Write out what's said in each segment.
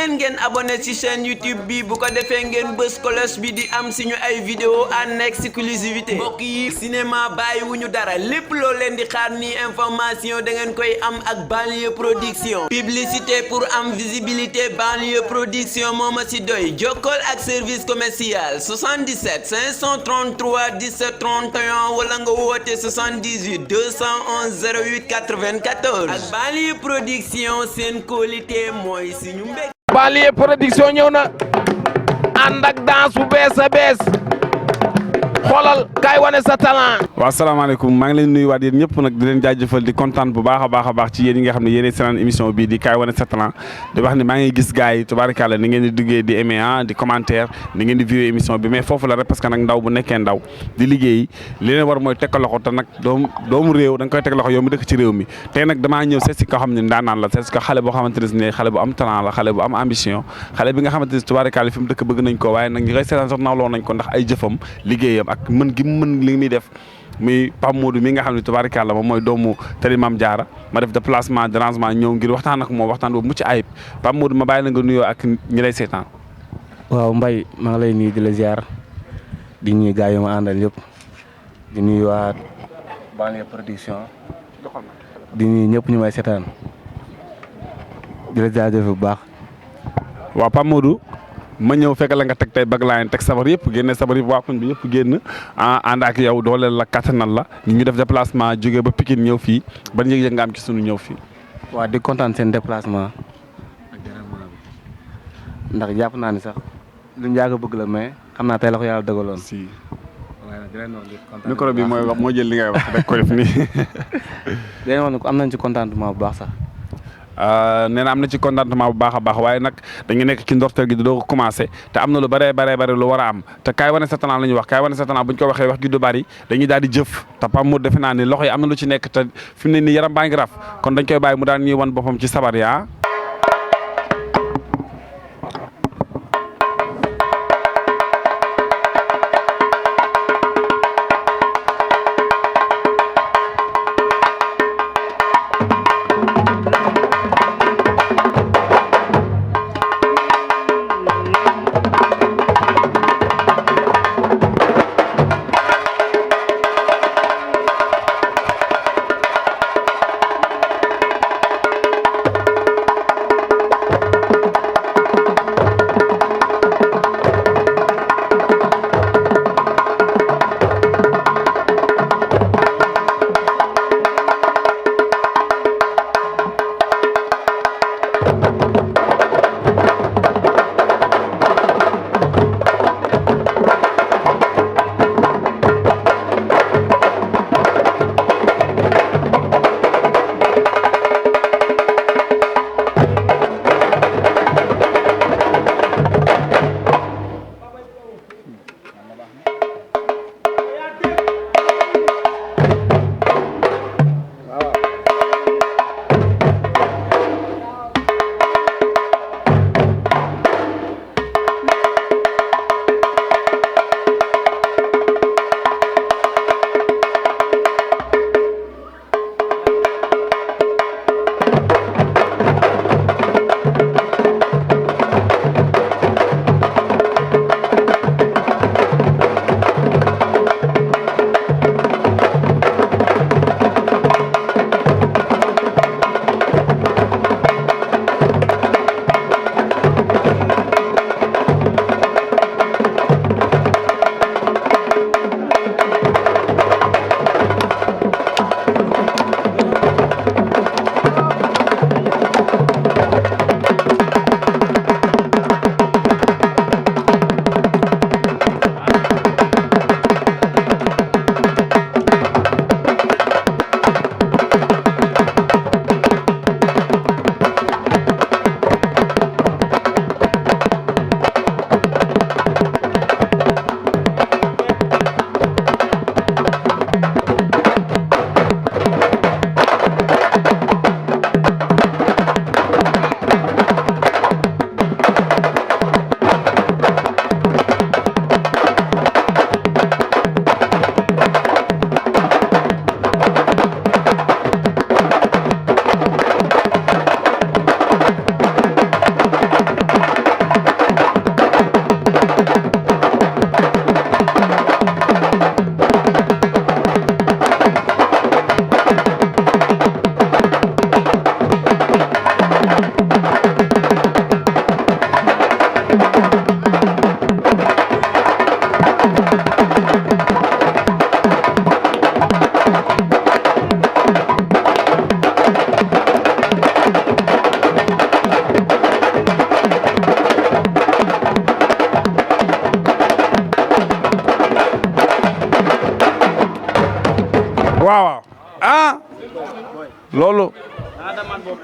leen ngeen abonné ci chaîne YouTube bi bu ko defee ngeen bës cloche bi di am suñu ay vidéo en exclusivité mbokk yi cinéma bàyyiwuñu dara lépp loo leen di xaar ni information da ngeen koy am ak Banlieue Production publicité pour am visibilité Banlieue Production moo ma ci doy jokkool ak service commercial 77 533 17 31 wala nga woote 78 211 08 94 ak Banlieue Production seen qualité mooy suñu mbég. Banlieue Production ñëw na ànd ak danse bu bees a bees xoolal kaay wane sa talent. waaw salaamaaleykum maa ngi leen nuyuwaat yéen ñëpp nag di leen jaajëfal di kontaan bu baax a baax ci yéen yi nga xam ne yéenay seenaan émission bii di kaay wane sa talent di wax ne maa ngi gis gars yi tubaarikàlla ni ngeen di duggee di aimer di commentaire ni ngeen di view émission bi mais foofu la rek parce que nag ndaw bu nekkee ndaw di liggéey li leen war mooy teg ko loxo te nag doomu réew da nga koy teg loxo yow mi dëkk ci réew mi tey nag damaa ñëw seet si ko xam ne ndaanaan la seet si ko xale boo xamante ne xale bu am talent la xale bu am ambition xale bi nga xamante ne tubaarikàlla fi mu dëkk bëgg nañ ko waaye nag ñi koy seetaan sax nawloo nañ ko ndax ay jëfam liggéeyam ak mën gi mu mën li muy def muy Pape Modou mi nga xam ne tubaarikàlla moom mooy doomu Tali Mame Diarra ma def déplacement dérangement ñëw ngir waxtaan ak moom waxtaan boobu mucc ayib Pape Modou ma bàyyi la nga nuyoo ak ñi lay seetaan. waaw Mbaye maa ngi lay nuyu di la ziar di nuyu gars yi ma àndal yëpp di nuyu waa Banlieue Production di nuyu ñëpp ñu may seetaan di la jaajëf bu baax. waaw Pape Modou ma ñëw fekk la nga teg tey bag laa teg sabar yëpp génne sabar yëpp waa koñ bi yëpp génn ànd ak yow dooleel la kattanal la ñu def déplacement jógee ba Pikine ñëw fii ban yëg-yëg nga am ci sunu ñëw fii. waaw di kontaan seen déplacement ndax jàpp naa ni sax lu ñu yàgg bëgg la mais xam naa tey la ko yàlla dëggaloon. si micro bi mooy wax moo jël li ngay wax rek ko def nii. léegi wax ne ko am nañ ci contentement bu baax sax. nee na am na ci contentement bu baax a baax waaye nag dañu nekk ci ndorteel gi di doo ko commencé te am na lu bëree lu war a am te kaay wane sa talent la ñuy wax kaay wane sa talent bu ñu ko waxee wax gi du bari dañuy daal di jëf te Pape Modou defe naa ni loxo yi am na lu ci nekk te fi mu ne nii yaram baa ngi raf kon dañ koy bàyyi mu daan ñuy wan boppam ci sabar yaa waaw ah loolu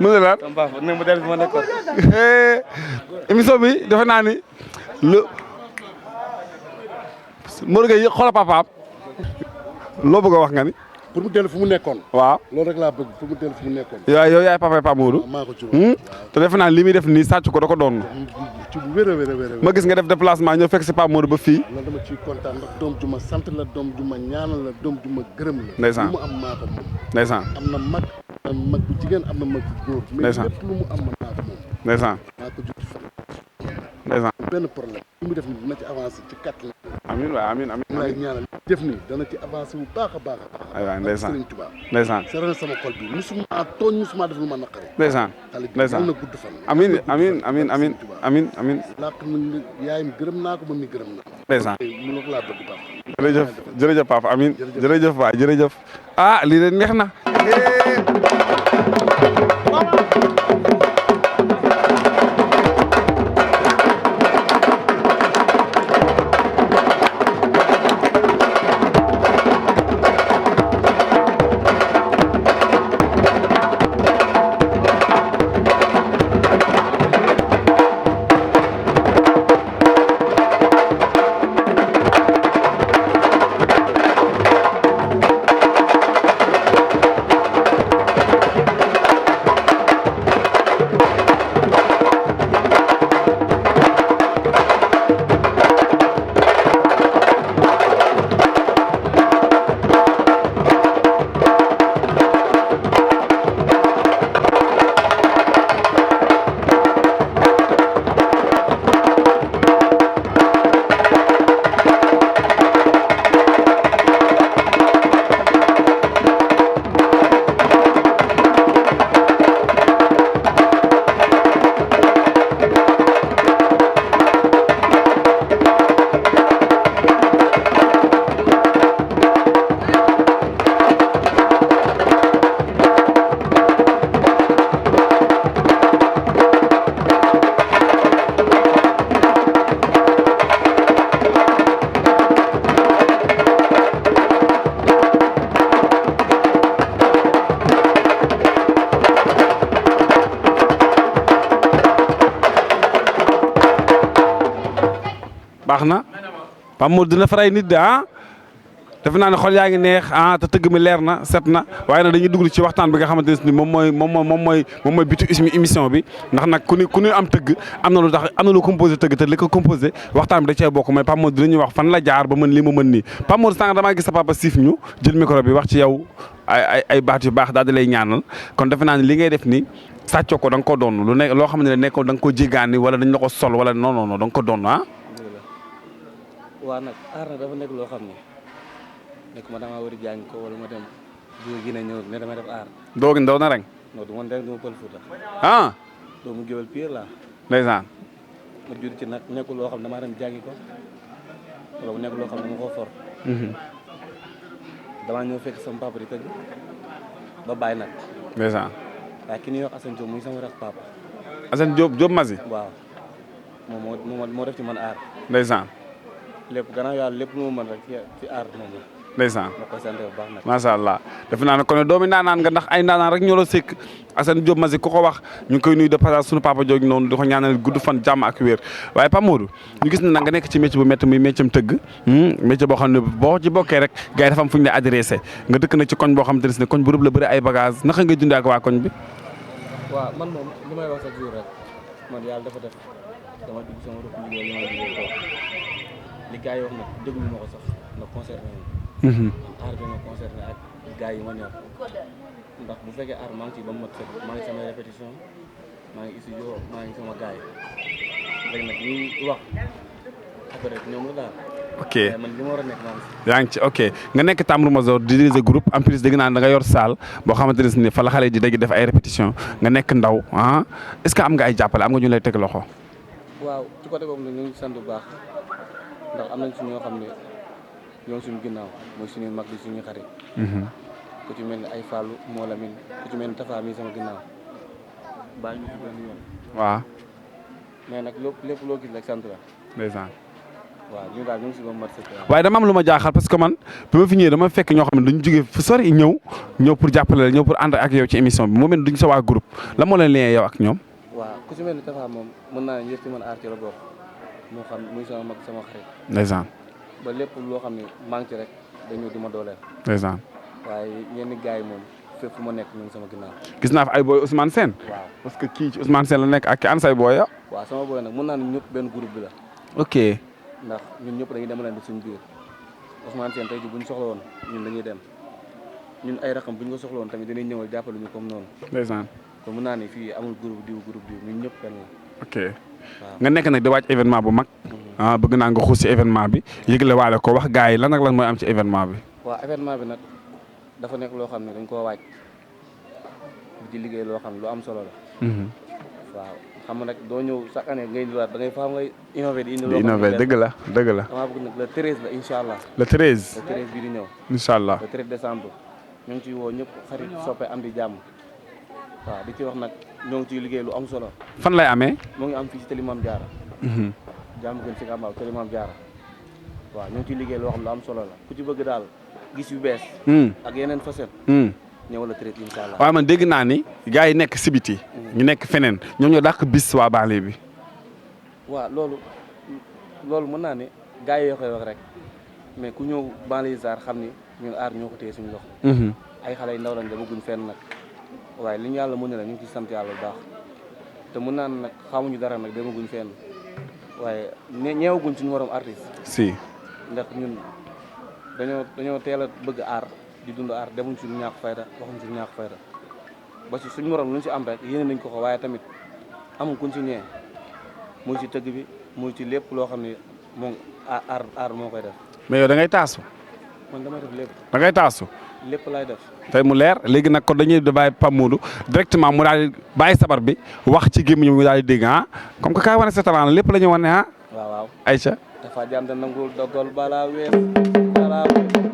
mu ne la émission bi defe naa ni lu Modou Gueye xoolal papaam loo bëgg a wax nga ni pour mu dellu fu mu nekkoon. waaw loolu rek laa bëgg pour mu dellu fu mu nekkoon. yow yaay papa Pape Modou maa ko jur. te defe naa li muy def nii sàcc ko da ko doon ci bu wér a wér a wér. ma gis nga def déplacement ñëw fekk si Pape Modou ba fii loolu dama ciy kontaan ndax doom ju ma sant la doom ju ma ñaanal la doom ju ma gërëm la. ndeysaan lu mu am maa ko moom. ndeysaan am na mag bu jigéen am na mag bu góor. mais ndeysaan lépp lu mu am maa ko moom. ndeysaan maa ko jur ndeysaan benn problème li mu def ni dina ci avancé ci kàttan. amiin waay amiin amiin ñu lay ñaanal def ni dana ci avancé bu baax a baax a baax. ay waay ndeysaan Serigne Touba. ndeysaan seral sama xol bi musuma tooñ musuma def lu ma naqari. ndeysaan xale bi ndeysaan yàlla na gudd fan. amiin amiin amiin amiin amiin amiin làq mi yaayam gërëm naa ko man mi gërëm naa ko. ndeysaan mu la ko laa bëgg baax. jërëjëf jërëjëf Papa amiin jërëjëf waay jërëjëf ah lii de neex na baax na Pape Modou dina faray nit de ah defe naa ne xol yaa ngi neex ah te tëgg mi leer na set na waaye nag dañuy dugg ci waxtaan bi nga xamante ne moom mooy bitu émission bi ndax nag ku ñu am tëgg am na lu tax am na lu composé tëgg te li ko composé waxtaan bi da cee bokk mooy Pape Modou dinañuy wax fan la jaar ba mën li mu mën nii Pape Modou sànq damaa gis sa papa siif ñu jël micro bi wax ci yow ay baat yu baax daal di lay ñaanal kon defe naa ne li ngay def ni sàccoo ko da nga ko doon lu nekk loo xam ne nekkoo da nga ko jéggaani wala dañ la ko sol wala non non non da nga ko doon ah. waa nag aar na dafa nekk loo xam ne nekk ma damaa war a jàng ko wala ma dem jóge gi ne ñëw ne damay def aar. doo ndaw na rek. non du man rek du ma pël Fuuta. ah. doomu géwél pire laa. ndeysaan. ma jur ci nag nekkul loo xam ne damaa dem jàngi ko wala mu nekk loo xam ne dama koo for. damaa ñëw fekk sama papa di tëgg ba bàyyi nag. ndeysaan. waaye ki ñuy wax Assane Diop muy sama rak papa. Assane Diop Massi. waaw moom moo def ci man aar. ndeysaan. lépp gannaaw yàlla lépp lu ma mën rek ci aar moom la. ndeysaan. ma koy sant bu baax nag. macha allah defe naa ne kon doomi ndaanaan nga ndax ay ndaanaan rek ñoo la sekk Assane Diop Massi ku ko wax ñu ngi koy nuyu de passage sunu papa jooju noonu di ko ñaanal gudd fan jàmm ak wér waaye Pape Modou ñu gis ne nag nga nekk ci métier bu métti muy métier am tëgg métier boo xam ne boo ci bokkee rek gars yi dafa am fu ñu lay adressé nga dëkk na ci koñ boo xam te ne koñ bu rëb la bëri ay bagage naka ngay dundee ak waa koñ bi. waaw man moom li may wax chaque jour rek man yàlla dafa def dama dugg sama rëbb liggéey li may liggéey toog li gars yi wax nag déglu ma ko sax ndax concerné wu aar bi ma concerné ak gars yi ma ñor ndax bu fekkee aar maa ngi ci ba mu mat sëkk maa ngi samay répétition maa ngi studio maa ngi sama gars yi léegi nag ñuy wax après ñoom la daal. ok man li ma war a nekk maa ngi si. yaa ngi ci ok nga nekk tambour major di diriger groupe en plus dégg naa da nga yor salle boo xamante ne ni fa la xale di dégg def ay répétition nga nekk ndaw ah est-ce que am nga ay jàppale am nga ñu lay teg loxo. waaw ci côté boobu nag ñu ngi sant bu baax ndax am nañ si ñoo xam ne ñoo suñu ginnaaw mooy suñuy mag di suñuy xarit. ku ci mel ni ay Fallou moo la min ku ci mel ni Tafa mi sama ginnaaw baa ñu fi benn yoon. waaw. mais nag lépp loo gis rek sant la. ndeysaan. waaw ñu daal ñu ngi si ba mat sëkk. waaye dama am lu ma jaaxal parce que man bi ma fi ñëwee dama fekk ñoo xam ne dañu jógee fu sori ñëw pour jàppale la ñëw pour ànd ak yow ci émission bi moo mel duñ sa waa groupe la moo leen lien yow ak ñoom. waaw ku ci mel ni Tafa moom mën naa ne ñëpp ci mën a aar ci la bokk moo xam muy sama mag sama xarit. ndeysaan. ba lépp loo xam ne manque ci rek dañu di ma dooleel. ndeysaan. waaye ñenn gars yi moom fépp fu ma nekk ñu ngi sama ginnaaw. gis naa fi ay booy Ousmane Sène. waaw parce que kii ci Ousmane Sène la nekk ak ki an say booy ya. waaw sama booy nag mën naa ne ñëpp benn groupe bi la. ok. ndax ñun ñëpp dañuy demalante suñu biir Ousmane Sène tey ji bu ñu soxla woon ñun dañuy dem ñun ay raxam bu ñu ko soxla woon tamit dinañ ñëwal jàppale ñu comme noonu. ndeysaan. kon mën naa ne fii amul groupe diw ñun ñëpp benn la. ok nga nekk nag di wàcc événement bu mag. ah bëgg naa nga xuus ci événement bi yëgle waale ko wax gars yi lan ak lan mooy am ci événement bi. waaw événement bi nag dafa nekk loo xam ne dañ koo waaj di liggéey loo xam ne lu am solo la. waaw xam nga nag doo ñëw chaque année ngay indiwaat da ngay fa ngay innové di indi. loo xam ne dëgg la dëgg la. damaa bëgg nag le 13 la incha allah. le 13. le 13 bii di ñëw. incha allah le 13 décembre ñu ngi ciy woo ñëpp xarit soppe am di jàmm waaw di ci wax nag ñoo ngi ciy liggéey lu am solo. fan lay amee. moo ngi am fii ci Télé Mame Diarra. jàmm gën si Kambaaw Télé Mame Diarra waaw ñoo ngi ciy liggéey loo xam lu am solo la ku ci bëgg daal gis yu bees. ak yeneen facette. ñëw la traité incha allah. waaw man dégg naa ni gars yi nekk Sibiti. ñu nekk feneen ñoom ñoo dàq bis waa banlieue bi. waaw loolu mën naa ne gars yi yoo koy wax rek mais ku ñëw banlieue Sarr xam ni ñun aar ñoo ko téye suñu loxo. ay xale yu ndaw lañ demaguñ fenn nag waaye li ñu yàlla mën na la ñu ngi ciy sant yàlla bu baax te mën naa ne nag xamuñu dara nag demaguñ fenn waaye ñeewaguñ suñu morom artiste. si. ndax ñun dañoo teel a bëgg aar. di dund aar demuñ suñu ñàkk fayda waxuñ suñu ñàkk fayda ba si suñu morom lu ñu si am rek yéene nañ ko ko waaye tamit amul kuñ si ñee muy ci tëgg bi muy ci lépp loo xam ne moom aar moo koy def. mais yow da ngay taasu. man damay def lépp. da ngay taasu. lépp laay def. tey mu leer léegi nag kon dañuy bàyyi Pape Modou directement mu daal di bàyyi sabar bi wax ci gémmiñ mu daal di dégg ah comme que kaay wane sa talent lépp la ñu wane ah. waaw Aïcha. dafa jàmm te nangul dogal balaa weer balaa weer.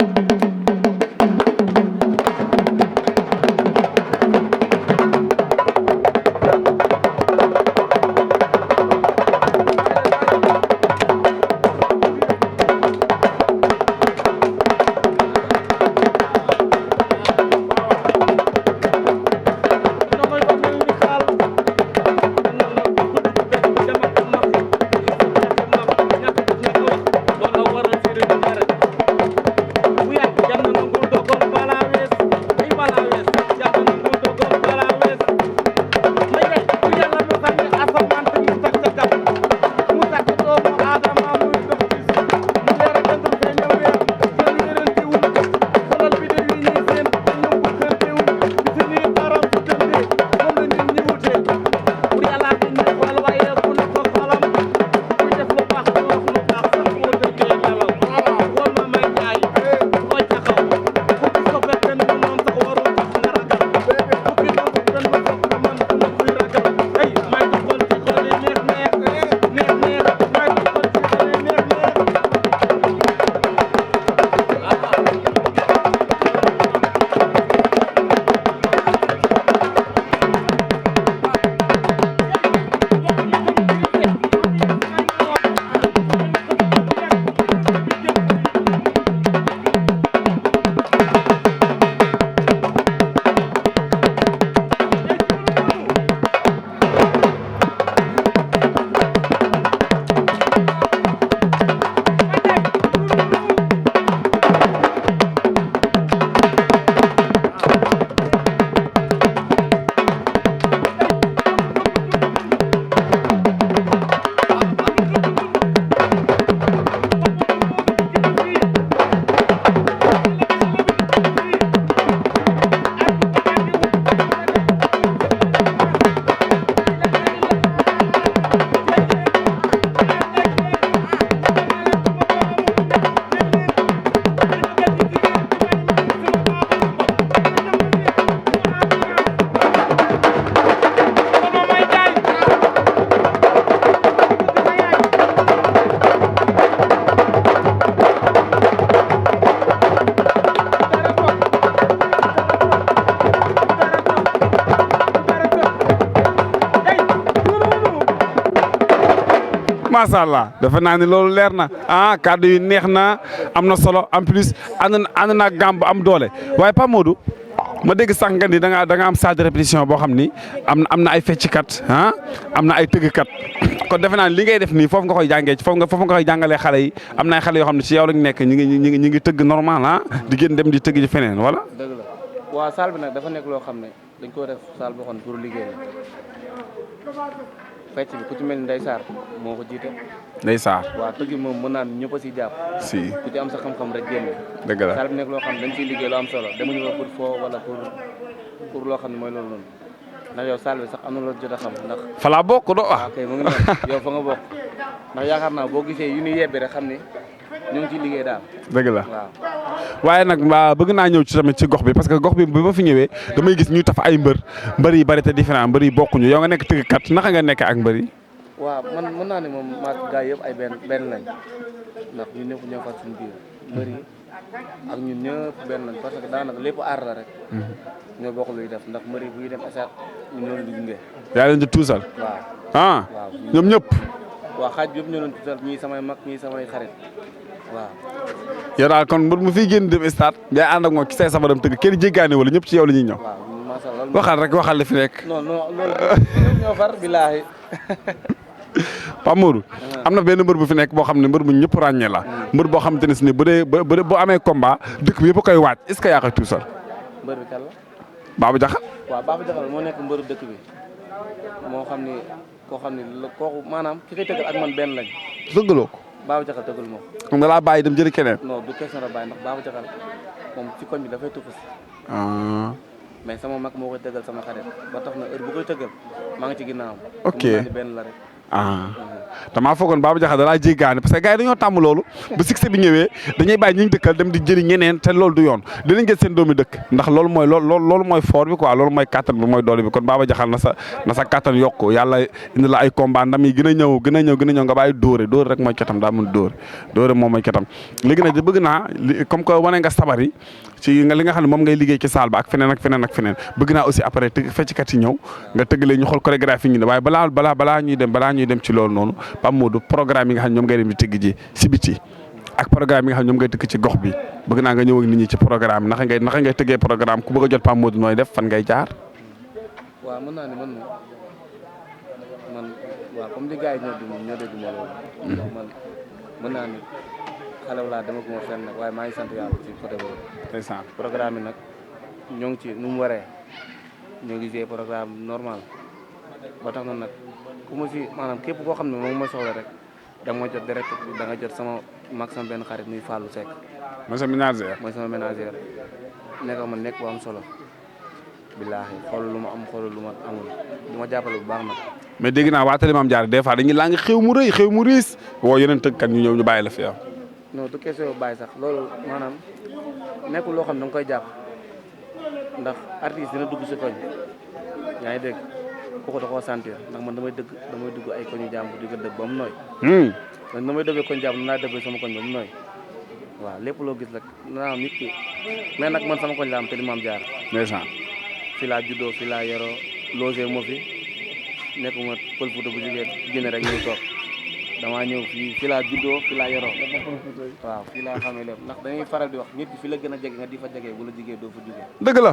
macha allah dafa naa ni loolu leer na kàddu yi neex na am na solo en plus ànd naa gàmm bu am doole waaye Pape Modou ma dégg sànq nga ni da nga am salle de répétition boo xam ni am na ay fecckat am na ay tëggkat kon defe naa li ngay def nii foofu nga koy jàngee foofu nga koy jàngalee xale yi am na ay xale yoo xam ne ci yow lañ nekk ñi ngi tëgg normal di génn dem di tëgg ci feneen wala. dëgg la waaw salle bi nag dafa nekk loo xam ne dañ ko def salle boo xam ne pour liggéey la fecc bi ku ci mel ni Ndeye Sarr moo ko jiite. Ndeye Sarr waaw tëgg moom mën naa ñëpp a si jàpp. si ku ci am sa xam-xam rek génn. dëgg la salle bi nekk loo xam ne dañ ciy liggéey lu am solo demuñu ko pour foo wala pour loo xam ne mooy loolu noonu ndax yow salle bi sax am na loo jot a xam ndax. fa laa bokk do waaw kay mu ngi noonu yow fa nga bokk ndax yaakaar naa boo gisee yu ñu yebbi rek xam ne ñu ngi ciy liggéey daal. dëgg la waaw. waaye nag bëgg naa ñëw ci tamit ci gox bi parce que gox bi ma fi ñëwee damay gis ñuy taf ay mbër yi bari te différent mbër yi bokkuñu yow nga nekk tëggkat naka nga nekk ak mbër yi. waaw man mën naa ne moom maag gars yëpp ay benn lañ ndax ñun ñëpp ñoo fat suñu biir mbër yi ak ñun ñëpp benn lañ parce que daanaka lépp aar la rek. ñoo bokk luy def ndax mbër yi bu ñuy dem stade ñun ñoo leen di gunge. yaa leen di tuusal. waaw waaw ñoom ñëpp. waaw xaaj bi yëpp ñoo leen tuusal ñii samay mag ñii samay xarit waaw. yow daal kon mbër mu fiy génn dem stade ngay ànd ak moom ci say sabaram tëgg kenn jéggaane wala ñëpp ci yow la ñuy ñëw. waaw macha allah waxal rek waxal li fi nekk. non loolu ñoo far billaahi. Pape Modou am na benn mbër bu fi nekk boo xam ne mbër bu ñëpp ràññee la mbër boo xamante ne si ne bu dee boo amee combat dëkk bi yëpp koy waaj est-ce que yaa koy tuusal. mbër bi kan la. Babou Diakhal. waaw Babou Diakhal moo nekk mbëru dëkk bi moo xam ni koo xam ni kooku maanaam ki koy tëggal ak man benn lañ. tëggaloo ko. Babou Diakhal tëggal moom. moom da laa bàyyi dem jëli keneen. non du question la bàyyi ndax Babou Diakhal moom ci koñ bi dafay tukki si. mais sama mag moo koy tëggal sama xarit ba tax na heure bu koy tëggal maa ngi ci ginnaawam. ok benn la rek. damaa foogoon Babou Diakhal da laa jéggaane parce que gars yi dañoo tàmm loolu bu succès bi ñëwee dañuy bàyyi ñi ñu dëkkal dem di jëri ñeneen te loolu du yoon dinañ jël seen doomi dëkk ndax loolu mooy fort bi quoi loolu mooy kattan bi mooy doole bi kon Babou Diakhal na sa kattan yokku yàlla indi la ay combat ndam yi gën a ñëw nga bàyyi dóore rek mooy ketam daa mën dóore moom mooy ketam léegi nag bëgg naa comme que wane nga sabar yi ci li nga xam ne moom ngay liggéey ci salle ba ak feneen bëgg naa aussi après fecckat yi ñëw nga tëggalee ñu xool chorégraphie ñu ne waaye balaa ñuy dem ci loolu noonu Pape Modou programme yi nga xam ne ñoom ngay dem di tëgg ji si biti ak programme yi nga xam ne ñoom ngay tëgg ci gox bi bëgg naa nga ñëw ak nit ñi ci programme naka ngay tëggee programme ku bëgg a jot Pape Modou nooy def fan ngay jaar. waaw mën naa ne man waaw comme li gars yi ñoo dégg ma loolu. man mën naa ni xale laa demaguma fenn nag waaye maa ngi sant yàlla ci côté boobu. ndeysaan programme yi nag ñoo ngi ci nu mu waree ñoo ngi gisee programme normal ba tax na nag ku ma si maanaam képp koo xam ne moom mooy soxla rek da nga ma jot direct da nga jot sama mag sama benn xarit muy Fallou Seck. mooy sa ménagère. mooy sama ménagère nekk ma nekk bu am solo billaahi xoolal lu ma am xoolal lu ma amul du ma jàppale bu baax nag. mais dégg naa waa Télé Mame Diarra des fois dañuy laa ngi xew mu riis woo yeneen tëggkat ñu ñëw ñu bàyyi la fi yow. non du question bàyyi sax loolu maanaam nekkul loo xam ne da nga koy jàpp ndax artiste dina dugg si koñ yaa ngi dégg kooku da koo sentir ndax man damay dugg ay koñu jàmbur di ko dëgg ba mu nooy. man damay dëggee koñ jàmbur naa dëggee sama koñ ba mu nooy waaw lépp loo gis rek naa nit ki mais nag man sama koñ la am Télé Mame Diarra. ndeysaan. fi laa juddoo fi laa yoroo logé moo fi nekkuma pël Fuuta bu jugee Guinée rek ñuy toog damaa ñëw fi laa juddoo fi laa yoroo waaw fii laa xamee lépp ndax dañuy faral di wax nit ki fi la gën a jege nga di fa jege bu la jigee doo fa jugee. dëgg la.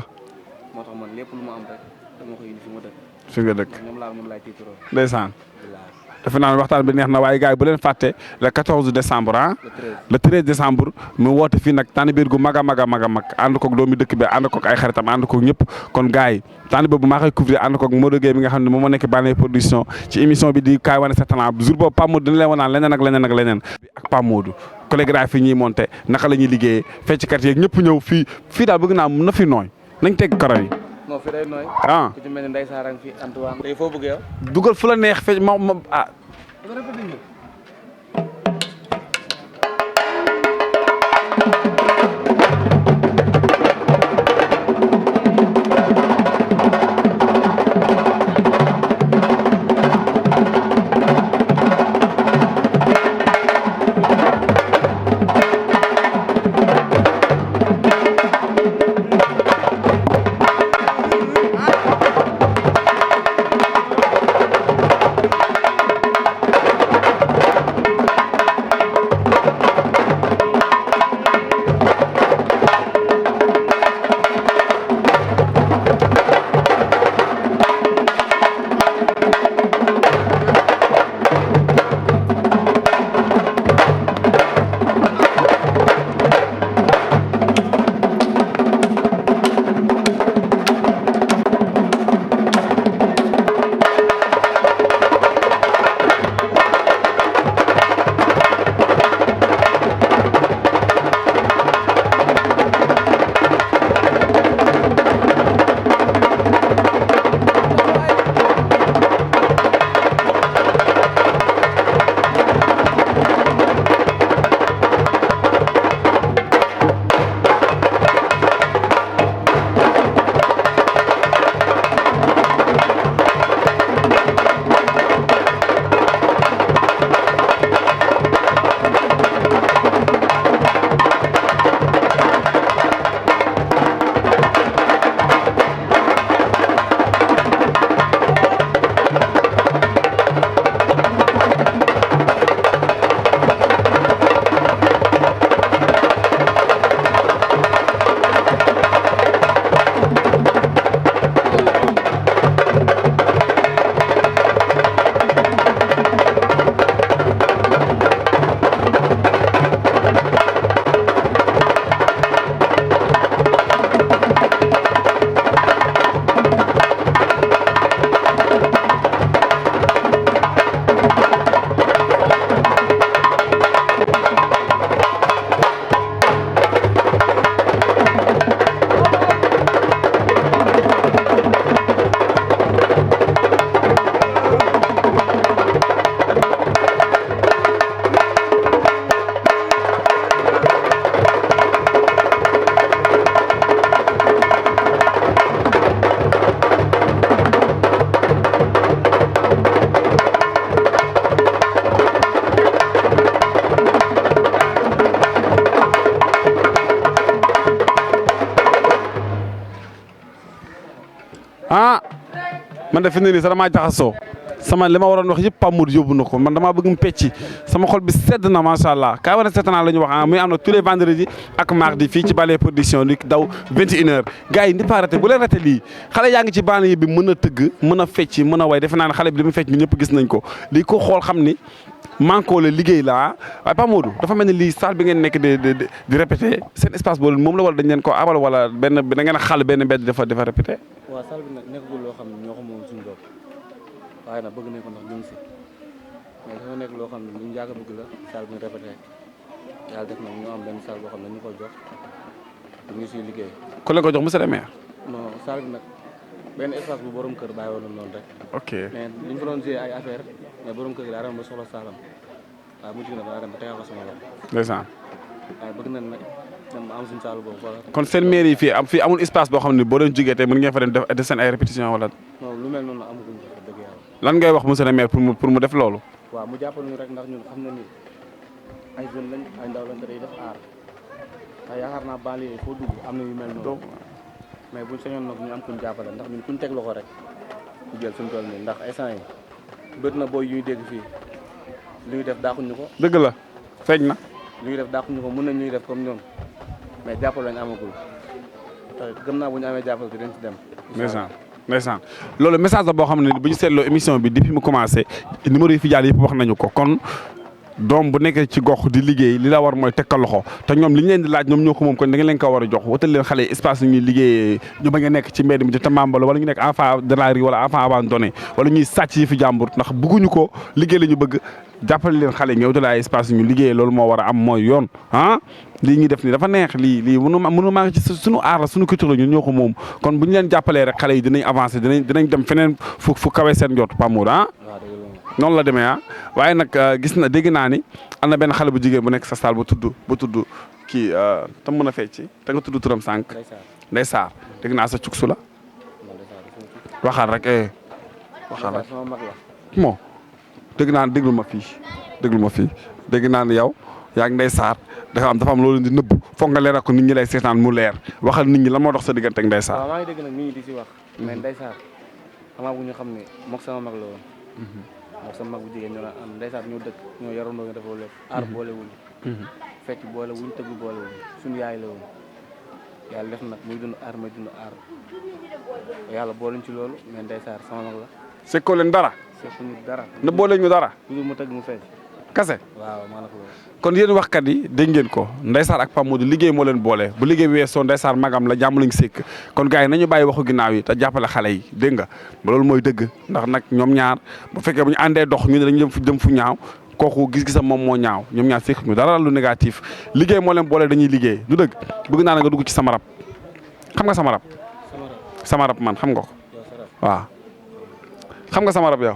moo tax man lépp lu ma am rek dama koy indi fi ma dëkk. fi nga dëkk ñoom laay tiitaroo. ndeysaan. defe naa waxtaan bi neex na waaye gars yi bu leen fàtte le 14 décembre le 13 décembre mu woote fii nag tànn biir gu mag a mag ànd koog doomi dëkk bi ànd koog ay xaritam ànd koog ñëpp kon gars yi tànn boobu maa koy couvrir ànd koog Modou Gueye mi nga xam ne moom moo nekk Banlieue Production ci émission bi di kaay wane sa talent jour boobu Pape Modou dina leen wanaan leneen ak Pape Modou chorégraphie ñuy monté naka la ñuy liggéeyee fecckat yeeg ñëpp ñëw fii daal bëgg naa na fi nooy nañ teg karo yi. non fi day nooy. ku ci mel ni Ndeye Sarr fi Antoine. tey foo bëgg yow. dugal fu la neex fecc ah. man de fi mu ne nii sax damaa jaxasoo sama li ma waroon wax yëpp Pape Modou yóbbu na ko man damaa bëgg mu pecci sama xol bi sedd na macha allah Kaay Wane Sa Talent la ñu wax ah muy am na tous les vendredis ak mardi fii ci Bale Production di daw 21h gars yi ni pas raté bu leen raté lii xale yaa ngi ci banlieue bi mën a tëgg mën a fecci mën a way defe naa ne xale bi li mu fecc ñu ñëpp gis nañ ko lii ko xool xam ni manko la liggéey la ah waaye Pape Modou dafa mel ni lii salle bi ngeen nekk di répété seen espace boobu moom la wala dañ leen ko abal wala benn da ngeen a xàll benn mbedd dafa répété. waaw salle bi nag nekkagul loo xam ne ñoo ko moom suñu bopp waaye nag bëgg nañ ko ndax ñu ngi si mais dafa nekk loo xam ne lu ñu yàgg a bëgg la salle bi ñu répété yàlla def na ñu am benn salle boo xam ne ñu ko jox ñu ngi siy liggéey. ku leen ko jox monsieur le maire. non salle bi nag benn espace bu borom kër bàyyi woon noonu rek. ok mais li ñu fa doon jouer ay affaire mais borom kër gi daa dem ba soxla saalam waaw mujj na daa dem ba tegaat ko sama loxo. ndeysaan. waaye bëgg nañ nag dem am suñu salle boobu wala. kon seen maire yi fii amul espace boo xam ne boo leen jógee tey mën ngeen fa dem def seen ay répétition wala. non lu mel noonu amaguñ ko dëgg yàlla. lan ngay wax monsieur le maire pour mu def loolu. waaw mu jàppal ñu rek ndax ñun xam na ni ay jeunes lañ ay ndaw lañ te day def aar waaye yaakaar naa banlieue foo dugg am na yu mel noonu mais buñ sañoon nag ñu am kuñ jàppale ndax ñun kuñ teg loxo rek ñu jël suñu tool nii ndax instant yi bët na booy yu ñuy dégg fii li ñuy def daaxuñ ñu ko. dëgg la feeñ na. li ñuy def daaxuñ ñu ko mën nañ ñuy def comme ñoom mais jàppale lañ amagul te gëm naa bu ñu amee jàppale te dañ ci dem. ndeysaan loolu message la boo xam ne bu ñu seetloo émission bi depuis mu commencé numéro yi fi jàll yëpp wax nañu ko kon doom bu nekkee ci gox di liggéey li la war mooy teg ko loxo te ñoom li ñu leen di laaj ñoom ñoo ko moom kon da ngeen leen ko war a jox wutal leen xale espace yu ñuy liggéeyee ñu bañ a nekk ci mbedd mi di tambambalo wala ñu nekk enfant de la rue wala enfant abandonné wala ñuy sàcc yi fi jàmbur ndax bëgguñu ko liggéey la ñu bëgg jàppale leen xale yi nga wutal ay espace yu ñu liggéeyee loolu moo war a am mooy yoon ah lii ñuy def nii dafa neex lii mënu maa ngi ci suñu aar la suñu culture la ñun ñoo ko moom kon bu ñu leen jàppalee rek xale yi dinañ avancer dinañ dem feneen fu kawe seen njort Pape Modou ah noonu la demee ah waaye nag gis na dégg naa ni am na benn xale bu jigéen bu nekk sa salle bu tudd kii te mën a fecc te nga tudd turam sànq Ndeye Sarr dégg naa sa cuksu la waxal rek waxal rek moo dégg naa déglu ma fii dégg naa ne yow yaa ngi Ndeye Sarr dafa am loolu di nëbb foog nga leeral ko nit ñi lay seetaan mu leer waxal nit ñi lan moo dox sa diggante ak Ndeye Sarr. waaw maa ngi dégg nag nit ñi di si wax mais Ndeye Sarr xamaa bu ñu xam ne mook sama mag la woon mook sama mag bu jigéen ñoo la am Ndeye Sarr ñoo dëkk ñoo yarandoo nga dafa lépp aar boole wuñ fecc boole wuñ tëgg boole wuñ suñu yaay la woon yàlla def nag muy dund aar may dund aar yàlla booleñ ci loolu mais Ndeye Sarr sama mag la sekkoo leen dara sekkuñu dara na boole ñu dara toujours mu tëgg mu fecc kase waaw maa la ko kon yéen waxkat yi dégg ngeen ko Ndeye Sarr ak Pape Modou liggéey moo leen boole bu liggéey bi weesoo Ndeye Sarr magam la jàmm lañ sekk kon gars yi nañu bàyyi waxu ginnaaw yi te jàppale xale yi dégg nga ba loolu mooy dëgg ndax nag ñoom ñaar bu fekkee bu ñu àndee dox ñu ne dañu dem fu ñaaw kooku gis-gisam moom moo ñaaw ñoom ñaar sekk ñu dara lu négatif liggéey moo leen boole dañuy liggéey du dëgg bëgg naa nga dugg ci sama rab xam nga sama rab man xam nga ko waaw xam nga sama rab yow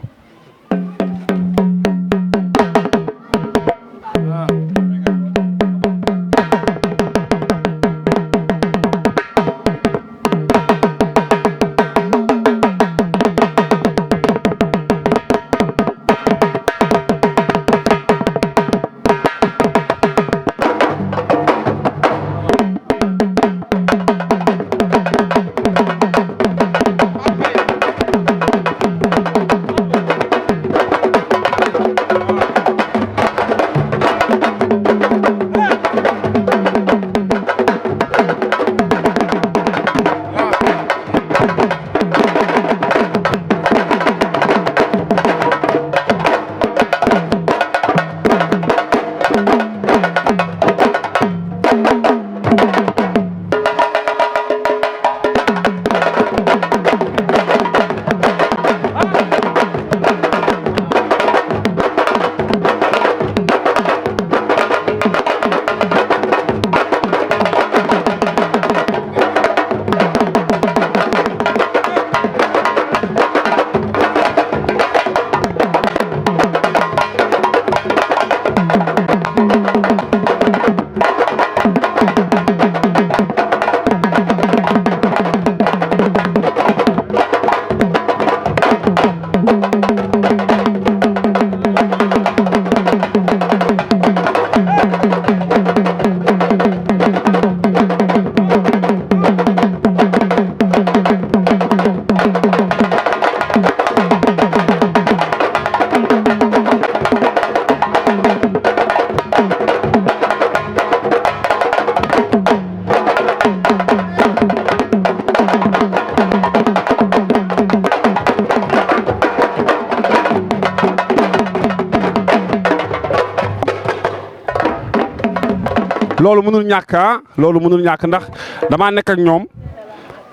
loolu mënul ñàkk loolu mënul ñàkk ndax damaa nekk ak ñoom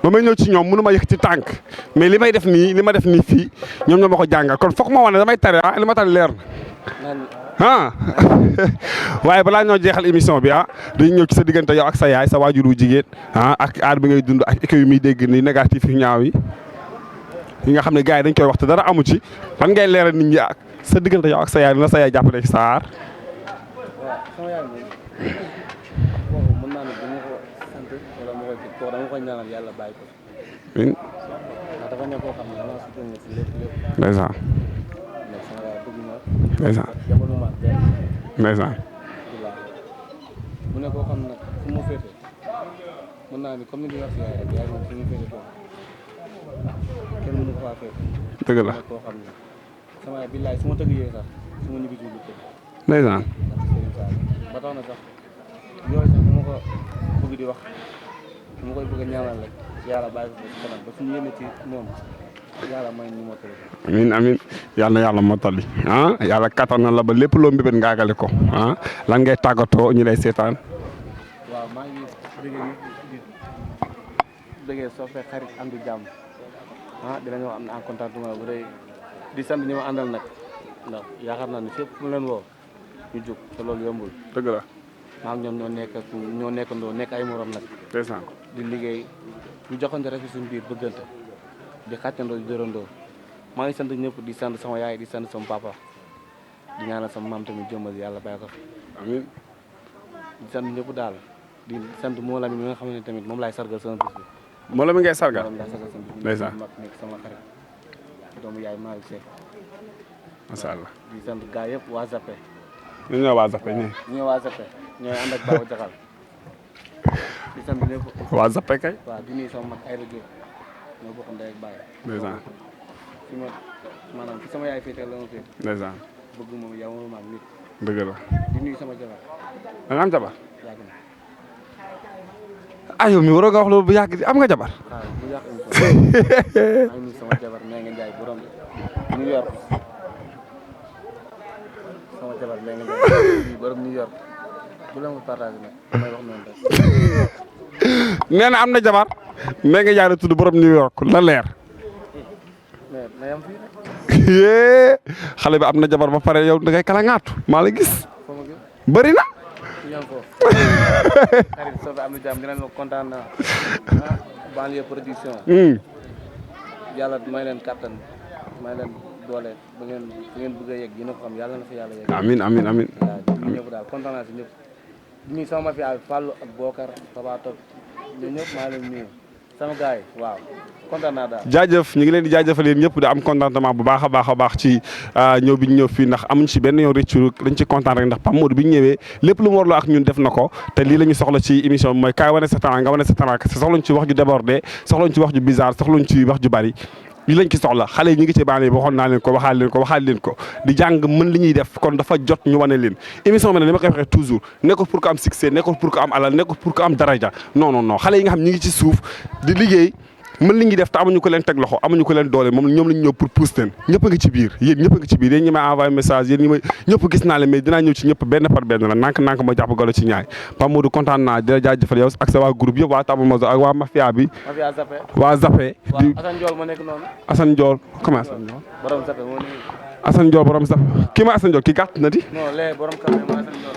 ba may ñëw ci ñoom mënu ma yëg ci tànk mais li may def nii li ma def nii fii ñoom ñoo ma ko jàngal kon foog ma wane damay tare li ma tare leer na waaye balaa ñoo jeexal émission bi dañu ñëw ci sa diggante yow ak sa yaay sa waajur wu jigéen ak aar bi ngay dund ak écho yu muy dégg ni négatif yu ñaaw yi nga xam ne gars yi dañ koy wax te dara amu ci fan ngay leeral nit ñi ak sa diggante yow ak sa yaay dina sa yaay jàppale ci sa aar. mën naa ne dama ko sant wala ma koy koo dama koy ñaanal yàlla bàyyi ko. ndax dafa nekk koo xam ne dama sutura si lépp. ndeysaan. mais sama yaay bëgg na. ndeysaan. jamono ma benn. ndeysaan. mu ne koo xam nag fu mu féete mën naa ni comme ni di wax si yaay rek yaay moom fu mu féete ko kenn mënu ko faa féete. dëgg la koo xam ne sama yaay billaay su ma tëggee sax su ma ñibbi lu tëgg. ndeysaan. ba tax na sax yooyu sax dama ko bëgg di wax dama koy bëgg a ñaanal rek yàlla bàyyi ko ci kanam ba suñu yéene ci moom yàlla may ñu mottali. amiin amiin yal na yàlla mottali yàlla kattanal la ba lépp loo mbébét ngaagale ko lan ngay tàggatoo ñu lay seetaan. waaw maa ngi bëggee ñëpp di bëggee soo fee xarit am di jàmm dinañ wax am na en contentement bu rëy di sant ñi ma àndal nag ndax yaakaar naa ne fépp mu leen woo ñu jóg te loolu yombul. dëgg la. maa ngi ñoom ñoo nekkandoo nekk ay morom nag. ndeysaan. di liggéey ñu joxante rek suñu biir bëggante di xàccandoo di dërandoo maa ngi sant ñëpp di sant sama yaay di sant sama papa di ñaanal sama maam tamit jëmmal yàlla bàyyi ko fi. amiin. di sant ñëpp daal di sant moo la mi nga xam ne tamit moom laay sargal sama bis bi. moo la mi ngay sargal. moom laay sargal sama bis bi. ndeysaan. mag nekk sama xarit doomu yaay maa ngi seet. macha allah. di sant gaa yëpp waa Zappé. ñu ñëw waa Zappé ñu. ñooy waa Zappé ñooy ànd ak Baba Jaxal di sant ñëpp. waa Zappé kay. waaw di nuyu sama mag ay rajo ñoo bokk ndey ak baay. ndeysaan. fi ma maanaam fi sama yaay féetee la ma féete. ndeysaan. bëgg moom yow ma ak nit. dëgg la. di nuyu sama jabar da nga am jabar. yàgg na. yow mi waroo nga wax loolu bu yàgg am nga jabar. waaw bu yàq émission bi maa ngi nuyu sama jabar nee nga Njaay borom New York sama jabar nee nga Njaay borom New York bu la ma partagé nag damay wax noonu rek. nee na am na jabar nee nga jaay la tudd borom New York la leer. mais na yam fii rek. xale bi am na jabar ba pare yow da ngay kala ngaatu maa la gis. foo ma gis bëri na. yam foofu xarit soo fi am na jàmm dinañ ma kontaan naa banlieue production yàlla may leen kattan may leen doole ba ngeen bëgg a yegg yéen a ko xam yàlla na fa yàlla yegg. amiin amiin amiin. waaw ñun ñëpp daal kontaan naa si ñëpp di nuyu sama mafia bi Fallou ak Bokar Papa Top ñun ñëpp maa leen nuyu sama gars yi waaw kontaan naa daal. jaajëf ñu ngi leen di jaajëfal yéen ñëpp di am contentement bu baax a baax ci ñëw bi ñu ñëw fii ndax amuñ ci benn yoon rëccu dañ ci kontaan rek ndax Pape Modou bi ñu ñëwee lépp lu mu warloo ak ñun def na ko te lii la ñu soxla ci émission bi mooy kaay wane sa talent nga wane sa talent kese soxlañ ci wax ju débordé soxlañ ci wax ju bizarre soxlañ ci wax ju bari li lañ ci soxla xale yi ñu ngi ci baane waxoon naa leen ko waxaat leen ko di jàng mën li ñuy def kon dafa jot ñu wane leen émission bi nag li ma koy waxee toujours nekkul pour que am succès nekkul pour que am alal nekkul pour que am daraja non xale yi nga xam ñi ngi ci suuf di liggéey mën li ñuy def te amuñu ko leen teg loxo amuñu ko leen doole moom ñoom lañ ñëw pour pousse leen ñëpp a ngi ci biir yéen ñëpp a ngi ci biir yéen ñi may envoyé message yéen ñi may ñëpp gis naa leen mais dinaa ñëw ci ñëpp benn par benn la nank ma jàpp galo ci ñaay Pape Modou kontaan naa di la jaajëfal yow ak sa waa groupe yëpp waa Table Mozo ak waa mafia bi mafia Zappé waa Zappé waaw Assane Ndiol ma nekk noonu. Assane Ndiol comment Assane Ndiol borom Zappé moo nekk. Assane Ndiol borom Zappé kii ma Assane Ndiol kii gàtt na di non lee borom café moo Assane Ndiol.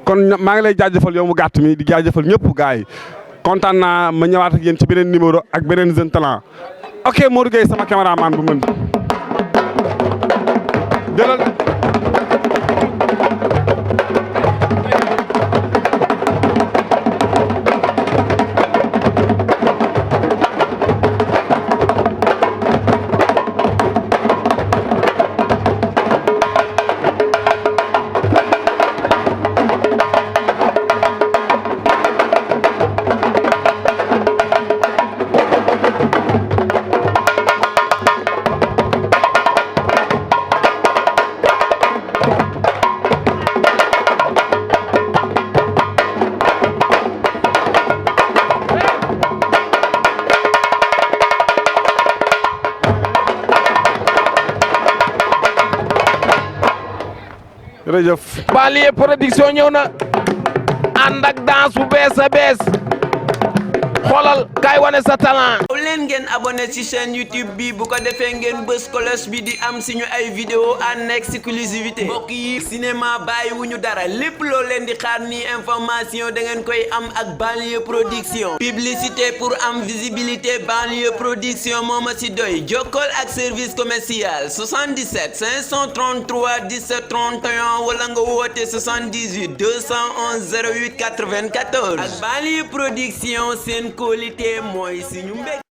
kon maa ngi lay jaajëfal yow mu gàtt mi di jaajëfal ñëpp gars yi kontaan naa ma ñëwaat ak yéen ci beneen numéro ak beneen jeune talent ok Modou Gueye sama caméraman bu mën jëlal jërëjëf. Banlieue production ñëw na ànd ak danse bu bees a bees xoolal kaay wane sa talent. aw leen ngeen abonné ci chaîne YouTube bi bu ko defee ngeen bës cloche bi di am suñu ay vidéo en exclusivité mbokk yi cinéma bàyyiwuñu dara lépp loo leen di xaar ni information da ngeen koy am ak Banlieue Production publicité pour am visibilité Banlieue Production moo ma ci doy jokkool ak service commercial 77 533 17 31 wala nga woote 78 211 08 94 ak Banlieue Production seen qualité mooy suñu mbég